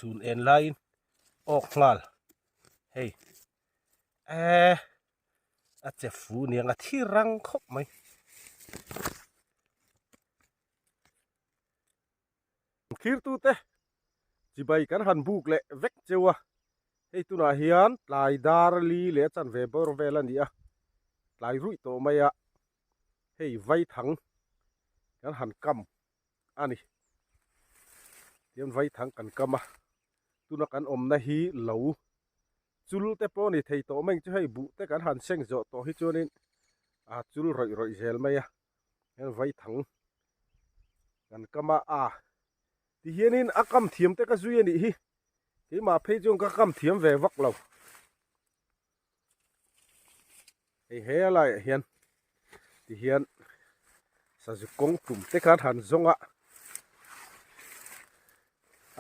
Chhun en laiin awk nghal hei eee a che fu niang a thi rang khawp mai. Thirtute chibai kan han buk leh vek cheu a, hei tunah hian tlai dar li leh a chanve bawr vel a ni a, tlai ruih tawh mai a, hei vaithang kan han kam a ni. Tihian vaithang kan kam a, tuna kan awmna hi lo chul te pawh a ni thei tawh mai ang chu hei buh te kan han seng zawh tawh hi chuanin a chul rawih rawih zel mai a. Hian vaithang kan kam a a tihianin a kam thiam te ka zui a nih hi keimah phei chuan ka kam thiam ve vak lo hei he laiah hian tihian sazu kawng tum te khan han zawng a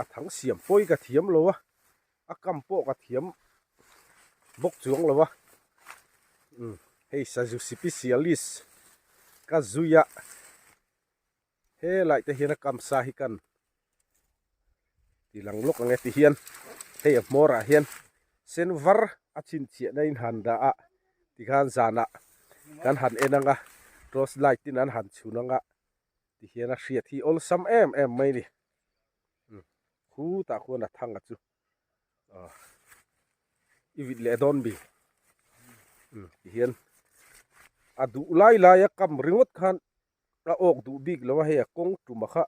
a thang siam pawi ka thiam lo a. A kam pawh ka thiam bawk chuang lo a, umm hei sazu sipisialis ka zui a, helai te hian a kam sa hi kan ti lang lawk ang e ti hian hei a hmawr ah hian sen var a chhinchhiah na in han dah a tikhan zanah kan han en ang a torch light in an han chhun ang a ti hian a hriat hi awlsam em em mai a ni. Khutah khuan a thang a chu ah i vit leh dawn mi ti hian a duh lai lai a kam ringawt khan a awk duh bik lo a hei a kawng tuma kha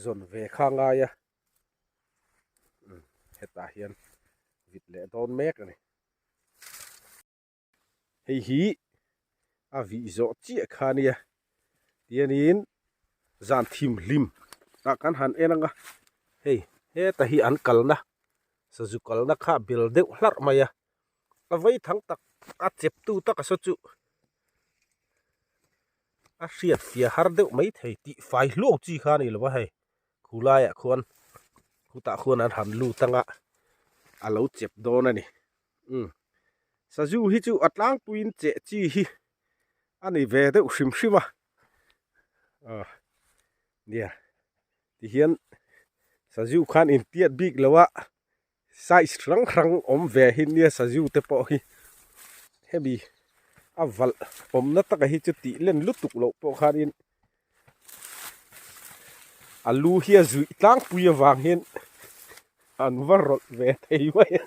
zawn ve kha a ngai a hetah hian vit leh dawn mek a ni. Hei hi a vih zawh chiah kha nia tianin zan thim hlim ah kan han en ang a hei heta hi an kalna sazu kalna kha bel deuh hlarh mai a a vei thang tak a chep tu tak a saw chu a hriat fiah har deuh mai thei tih fai hluau chi kha a ni lo a hei khulaiah khuan khutah khuan an han lut ang a a lo chep dawn a ni. Umm sazu hi chu a tlangpuiin cheh chi hi a ni ve deuh hrim hrim a ah nia tihian sazu khan intiat bik lo a size hrang hrang awm ve hi nia sazu te pawh hi hemi a valh awmna taka hi chu tih len lutuk loh pawh khanin a lu hi a zuih tlangpui avang hian an va rawlh ve thei mai a.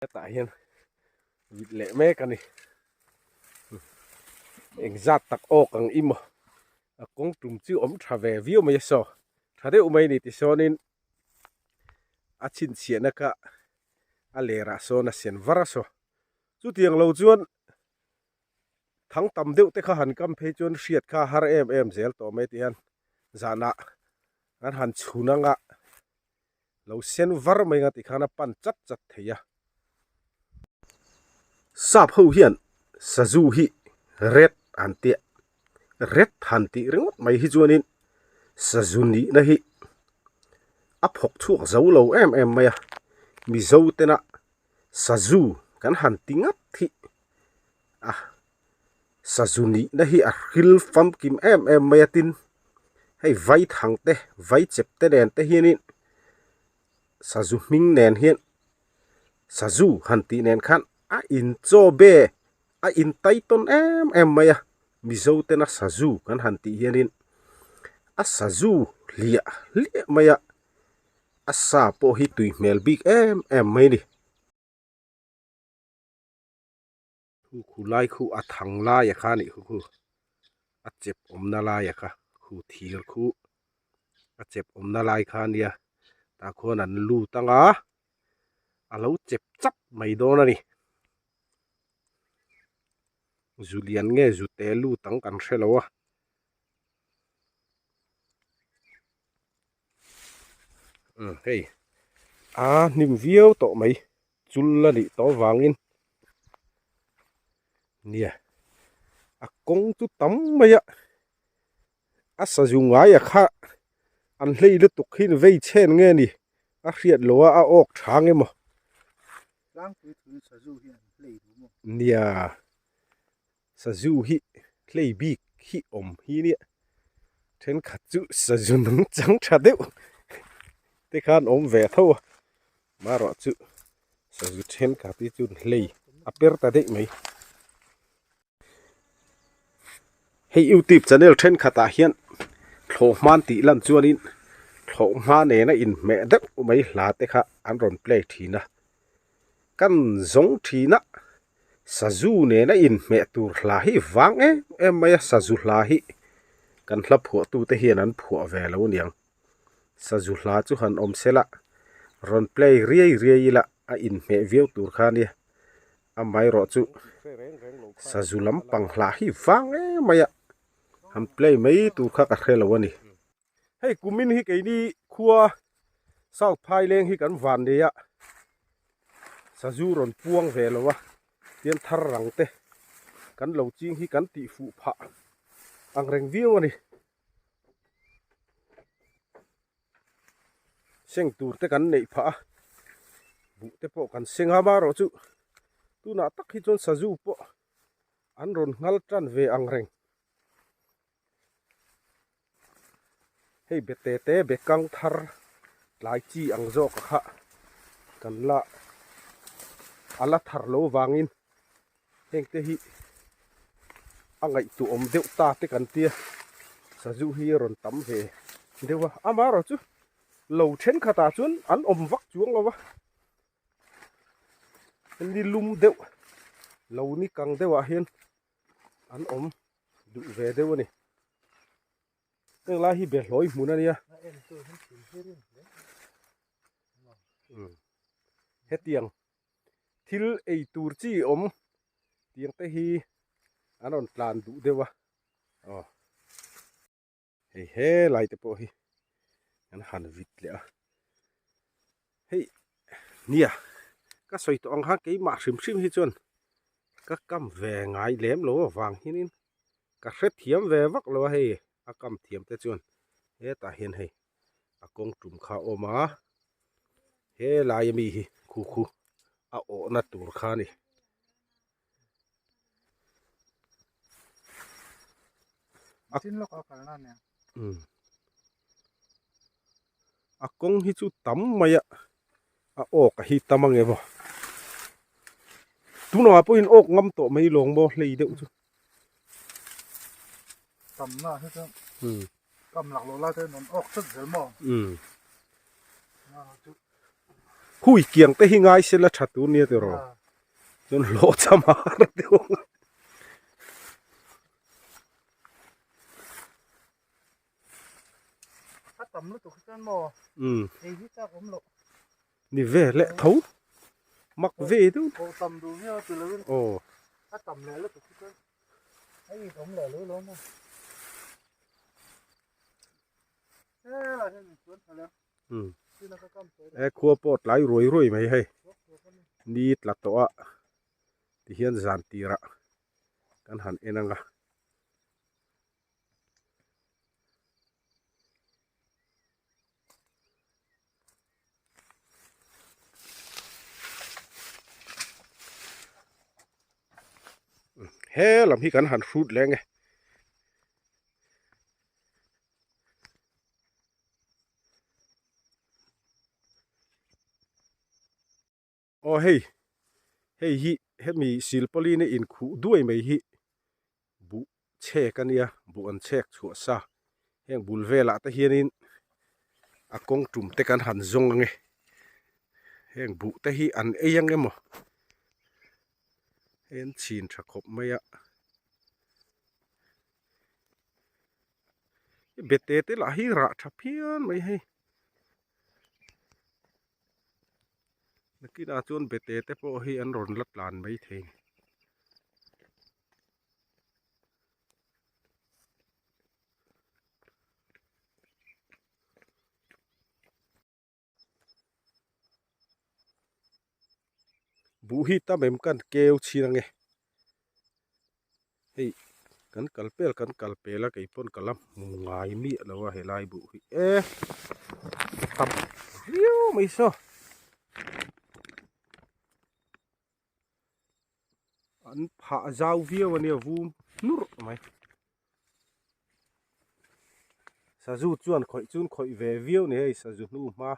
Hetah hian vit leh mek a ni. Engzat tak awk ang i maw? A kawng tum chu awm tha ve viau mai a saw. Tha deuh mai a ni tisawnin a chhinchhiahna kha a lerah sawn a sen var a saw. Chutiang lo chuan thang tam deuh te kha han kam phei chuan hriat kha a har em em zel tawh mai tihian zanah an han chhun anga lo sen var mai anga tikhan a pan chat chat thei a. Sap ho hian sazu hi red an tia red han tih ringawt mai hi chuanin sazu nihna hi a phawk chhuak zo lo em em mai a Mizo tena Sazu kan han ti ngat hi a sazu nihna hi a hril famkim em em mai a tin hei vai thang te vai chep te nen te hianin sazu hming nen hian sazu han tih nen khan a inchaw be a intai tawn em em mai a mizo tena sazu kan han tih hianin a sazu hliah hliah mai a. A sa pawh hi tui hmel bik em em mai a ni. Khu khu lai khu a thang lai a kha a nih khu khu a chep awmna lai a kha khu thir khu a chep awmna lai kha a nia tah khuan an lut ang a a lo chep chap mai dawn a ni. Zu lian nge zu te lut ang kan hre lo a. Umm hei a hnim viau tawh mai chul a nih tawh avangin nia a kawng chu tam mai a a sazu ngai a kha an hlei lutuk hi vei chhen nge ni a hriat loh a a awk tha nge maw nia. Sazu hi hlei bik hi awm hi nia. Thenkhat chu sazu nung chang tha deuh te khan awm ve tho a, marawh chu sazu thenkhat hi chuan hlei a per ta daih mai. Hei youtube channel thenkhat ah hian thlawhhma an tih lan chuanin thlawhhma nena inhmeh deuh mai hla te kha an rawn play thin a, kan zawng thin a sazu nena inhmeh tur hla hi vang em em mai a sazu hla hi kan hla phuah tu te hian an phuah ve lo aniang sazu hla chu han awm sela rawn play riai riai ila a inhmeh viau tur kha ania. Amaherawh chu sazu lampang hlah hi vang em mai a, han play mai tur kha ka hre lo a ni. Hei kumin hi keini khua South Phaileng hi kan van nei a, sazu rawn puang ve lo a, tian thar rang te kan lo ching hi kan tih fuh phah ang reng viau a ni. Seng tur te kan neih phah a, buh te pawh kan seng a marawh chu tunah tak hi chuan sazu pawh an rawn nghal tan ve ang reng. Hei be te te be kang thar tlai chi ang zawk a kha kan la a la thar lo vangin heng te hi a ngaihtuah awm deuh ta te kan tia sazu hi a rawn tam ve deuh a amaherawh chu lo thenkhatah chuan an awm vak chuang lo va ni lum deuh lo ni kang deuhah hian an awm duh ve deuh a ni heng lai hi behlawi hmun a nia hetiang. Thil ei tur chi awm tiang te hi an rawn tlan duh deuh a aw hei helai te pawh hi an han vit leh a hei nia ka sawi tawh ang khan keimah hrim hrim hi chuan ka kam ve ngai lem lo avang hianin ka hrethiam ve vak lo a hei a kam thiam te chuan hetah hian hei a kawng tum kha a awm a helai ami hi khu khu a awhna tur kha a ni. A kawng hi chu tam mai a a awk a hi tam ang emaw tunah pawhin awk ngam tawh mai lawng maw hlei deuh chu. Tamna hi chu Kam lak lo lai te an awk chat zel maw? Umm. Hui kiang te hi ngai se la tha tur nia tiraw? Chuan hlawh cham a har deuh ang. A tam lutuk hi chuan maw? Umm. Ei hi chak awm loh. Ni ve leh tho. Mak ve deuh. Aw tam duh viau a ti lo in. Aw. A tam leh lutuk hi chuan. Hei awm leh lo lo maw? E khua pawh tlai ruai ruai mai hei ni tla tawh a tihian zan tirah kan han en ang a. He lam hi kan han hrut leng e. Aw hei, hei hi hemi silpawline inkhuh duai mai hi buh chhek a nia, buh an chhek chhuah sa. Heng bul velah te hianin a kawng tum te kan han zawng ang e. Heng buh te hi an ei ang emaw? Hei an chhin tha khawp mai a. Bete te lah hi rah tha phian mai hei. Nakinah chuan bete te pawh hi an rawn la tlan mai thei. Buh hi tam em kan keu chhin ange hei kan kal pel kan kal pel a kei pawn ka la hmu ngai miah lo a helai buh hi e tam viau mai saw. An phah zau viau a nia vum hnurh mai. Sazu chuan khawih chun khawih ve viau ni hei sazu hnu hma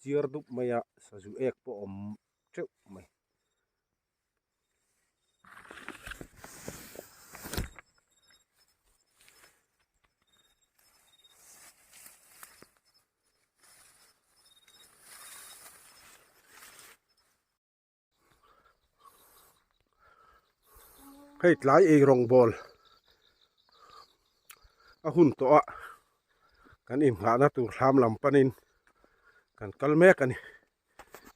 chiar dup mai a sazu ek pawh awm teuh mai. Hei tlai ei rawng bawl a hun tawh a kan inghahna tur hlam lam panin kan kal mek a ni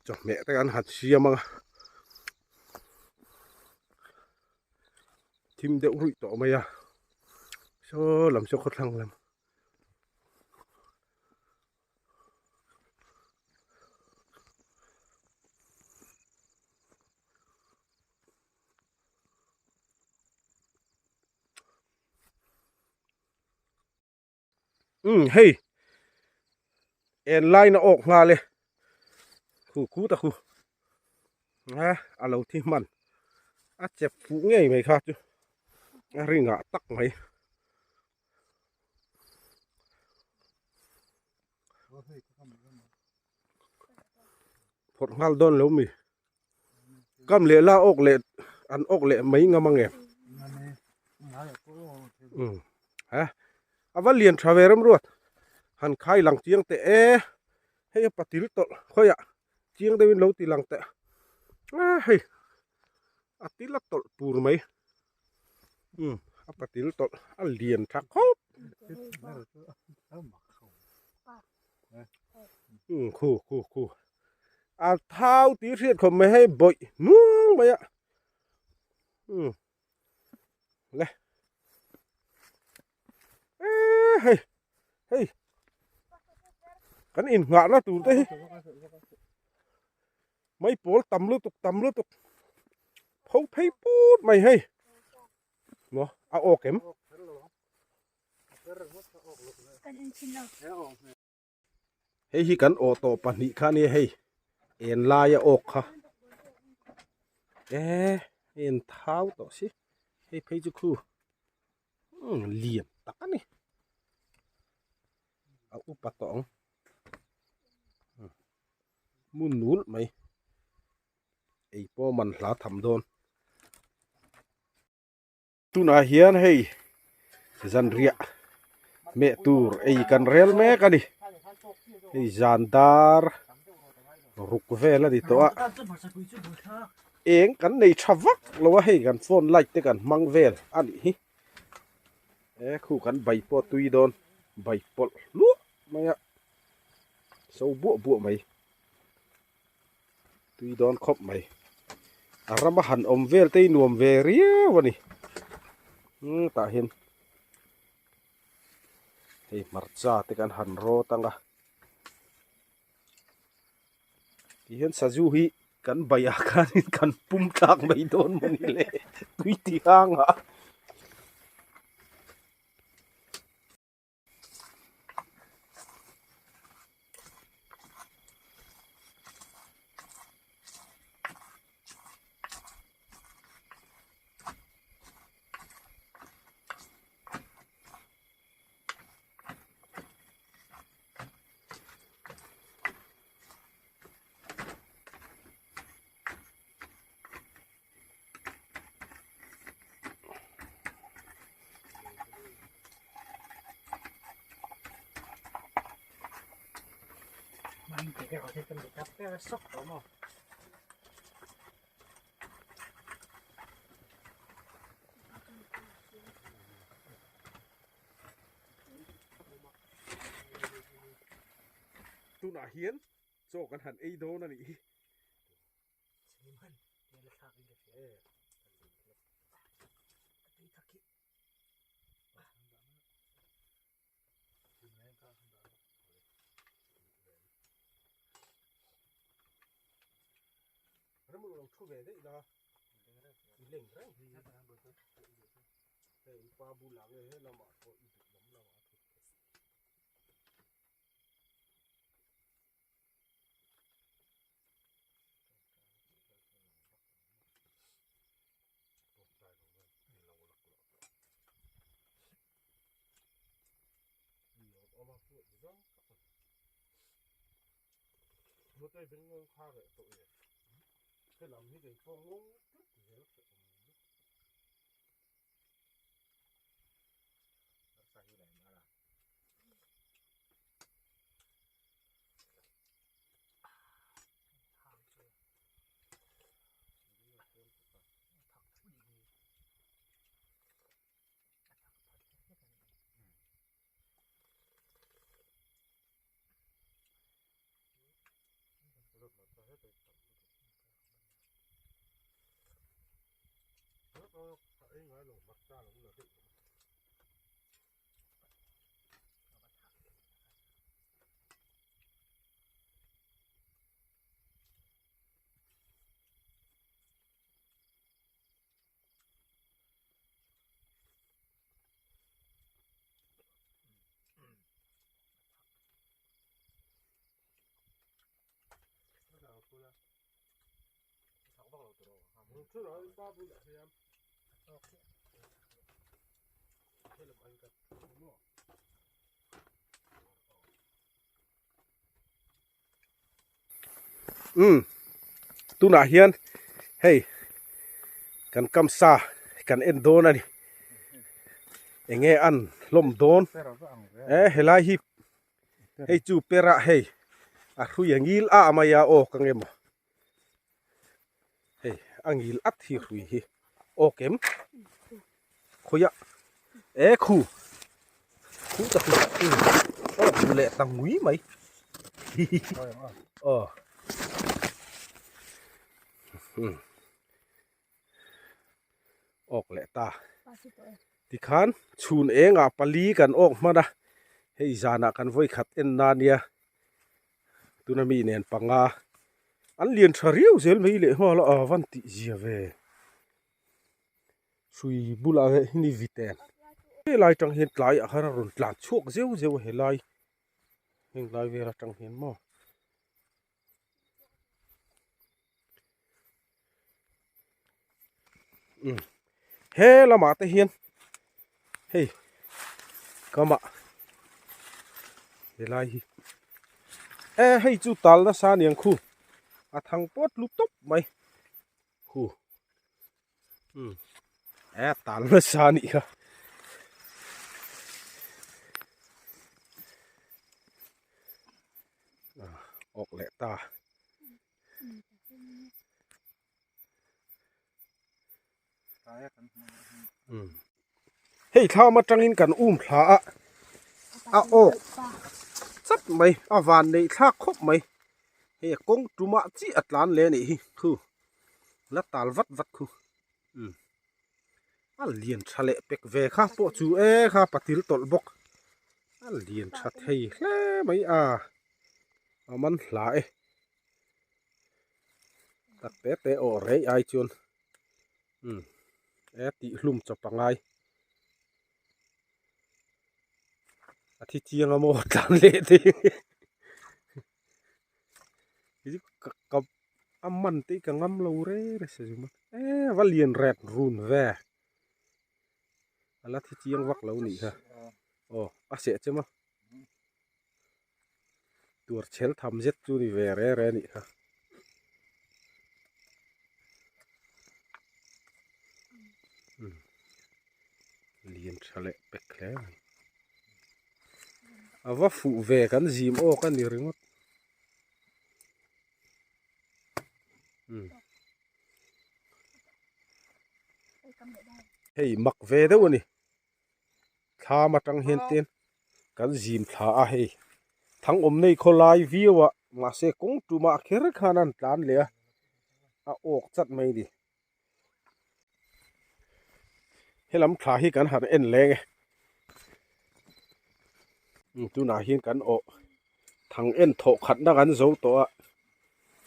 chawhmeh te kan han siam ang a thim deuh ruih tawh mai a saw lam saw khawthlang lam. Umm hei en laina awk nghal e khu khu ta khu a a lo thi hman a chep fuh ngei mai kha chu a ringah tak mai. Phawrh nghal dawn lo mi kam leh la awk leh an awk leh mai ngam ang em um ha a va lian tha ve remruat han khai lang chiang teh e hei a patil tawlh khawiah chiang deuhin lo ti lang teh a hei a til a tawlh tur mai. Um a patil tawlh a lian tha khawp um khu khu khu a thau tih hriat khawp mai hei bawih hnuang mai a um le e hei hei kan innghahna tur te hi Mai pawl tam lutuk tam lutuk pho phei put mai hei maw a awk em hei hi kan awh tawh pahnih kha ania hei en laia awk kha e en thau tawh si hei phei chu khu lian tak a ni a upa tawh ang. Hmun nul mai ei pawh man hla tham dawn. Tunah hian hei zanriah meh tur ei kan rel mek a ni. Hei zan dar ruk vel a ni tawh a. Eng kan nei tha vak lo a hei kan phone light te kan hmang vel a nih hi. E khu kan bai pawh tui dawn bai pawlh hluah mai a. So buah buah mai tui dawn khawp mai a rama han awm vel te hi nuam ve riau a ni tah hian hei hmarcha te kan han rawt ang a tihian sazu hi kan baih ah khanin kan pum thlak mai dawn mawni le tui ti hang ah. Tunah hian chaw kan han ei dawn a nih hi. Umm tunah hian hei kan kamsa kan en dawn a ni eng nge an hlawm dawn e helai hi hei chu perah hei a hrui a ngil a mai a aw ka nge maw hei a ngil at hi hrui hi aw kem khawiah e khu khu tak hi aw khu leh ta ngui mai aw awk leh ta tikhan chhun engah pali kan awk hman a hei zanah kan vawi khat en na nia tuna mi nen panga an lian tha riau zel mai leh nghal a a van tih zia ve hrui bulah leh hi ni viten helai tang hian tlaiah khan a rawn tlan chhuak zeuh zeuh a helai heng lai vel atang hian maw. Um he lamah te hian hei kamah helai hi e hei chu tal nasa aniang khu a thang pawt lu tawp mai khu um e tal nasa anih kha. Awk leh ta. Hei thlam atangin kan um thla a a awk chat mai a van neih thlak khawp mai hei a kawng tumah chiah a tlan leh anih hi khu la tal vat vat khu umm a lian tha leh pek ve kha pawh chu e kha patil tawlh bawk a lian tha thei hle mai a a man hla e tak te te awh rei ai chuan umm e tih hlum chawp a ngai a thi chiang a maw tlan leh te ka a man te hi ka ngam lo reng reng se zuma e va lian ret run ve a la thi chiang vak lo nih kha aw a seh chem a tuar chhel tham zet chu ni ve re re nih kha. Lian tha leh pek hle mai a va fuh ve kan zim awk a ni ringawt. Hei mak ve deuh a ni thlam atang hian ten kan zim thla a hei thang awm nei khaw lai viau a mahse kawng tumah kher khan an tlan leh a a awk chat mai a ni helam thla hi kan han en leng e tunah hian kan awh thang en thawh khatna kan zo tawh a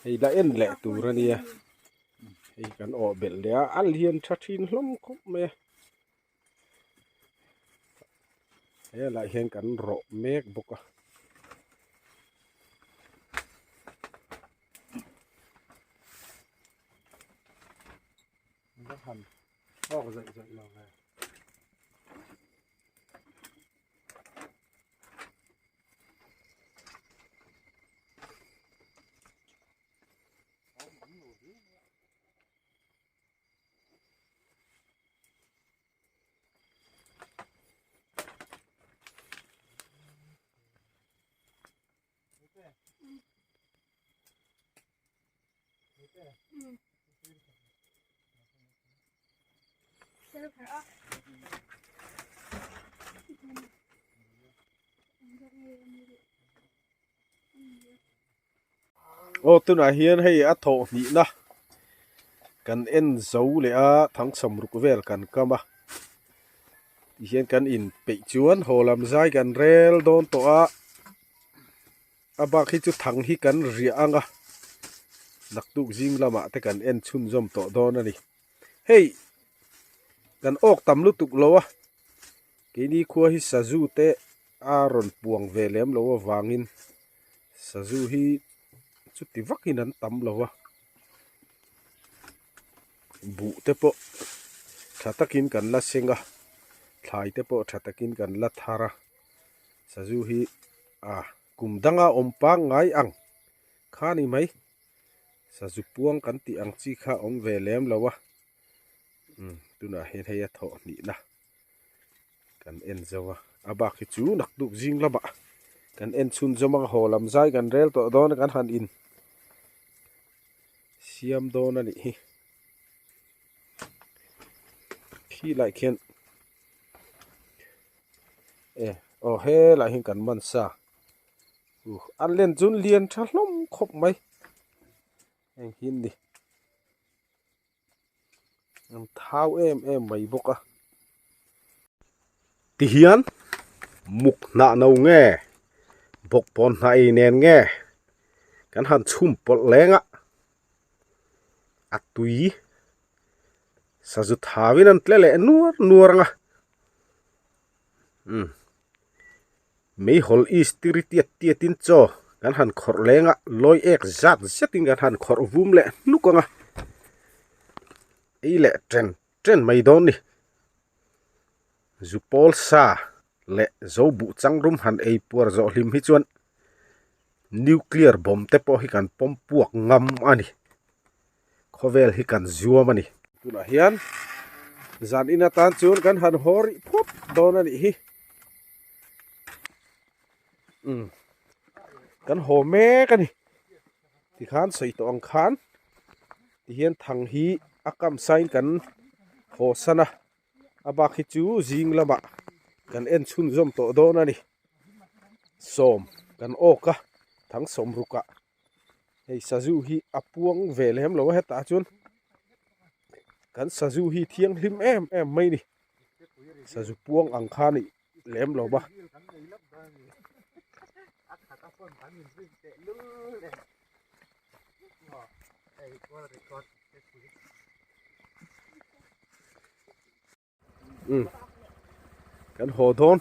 hei la en leh tur a nia hei kan awh belh leh a a lian tha thin hlawm khawp mai a helaiah hian kan rawh mek bawk a. Aw tunah hian hei a thawh hnihna kan en zo leh a thangsam ruk vel kan kam a tihian kan inpeih chuan haw lam zai kan rel dawn tawh a a bak hi chu thang hi kan riah ang a naktuk zing lamah te kan en chhunzawm tawh dawn a ni hei kan awk tam lutuk lo a keini khua hi sazu te a rawn puang ve lem loh avangin sazu hi chuti vakin an tam lo a buh te pawh tha takin kan la seng a thlai te pawh tha takin kan la thar a sazu hi a kum danga awm pangngai ang kha ni mai sazu puang kan tih ang chi kha awm ve lem lo a umm tunah hian hei a thawh hnihna. Kan en zo a, a bak hi chu naktuk zing lamah kan en chhun zawm a, haw lam zai kan rel tawh dawn a kan han in siam dawn a nih hi. Khi lai khian e aw helai hian kan man sa uh a len chu lian tha hlawm khawp mai heng hi an ni. An thau em em mai bawk a. Tihian muk hnah no nge bawkbawn hnah ei nen nge kan han chhum pawlh leng a a tui sazu thauin an tle leh nuar nuar ang a umm meihawl istiri tiat tiatin chaw kan han khawrh leng a lawi ek zat zetin kan han khawrh vum leh hnuk ang a ei leh chen chen mai dawn ni zu pawl sa leh zo buh chang rum han ei puar zawh hlim hi chuan nuclear bomb te pawh hi kan pawm puak ngam a ni khawvel hi kan zuam a ni. Tunah hian zan in atan chuan kan han haw rih phawt dawn a nih hi umm kan haw mek a ni tikhan sawi tawh ang khan tihian thang hi a kam sain kan haw san a a bak hi chu zing lamah kan en chhunzawm tawh dawn a ni sawm kan awk a thang sawm rukah. Hei sazu hi a puang ve lem lo a hetah chuan kan sazu hi thianghlim em em mai ni sazu puang ang kha ni lem lo va. Um kan haw dawn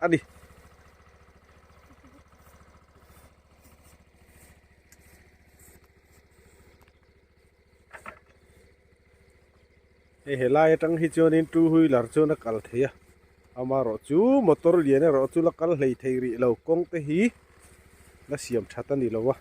a ni. Hei helai atang hi chuanin two wheeler chuan a kal thei a amaherawh chu motor lian erawh chu la kal hlei thei rih lo kawng te hi la siam that a ni lo a.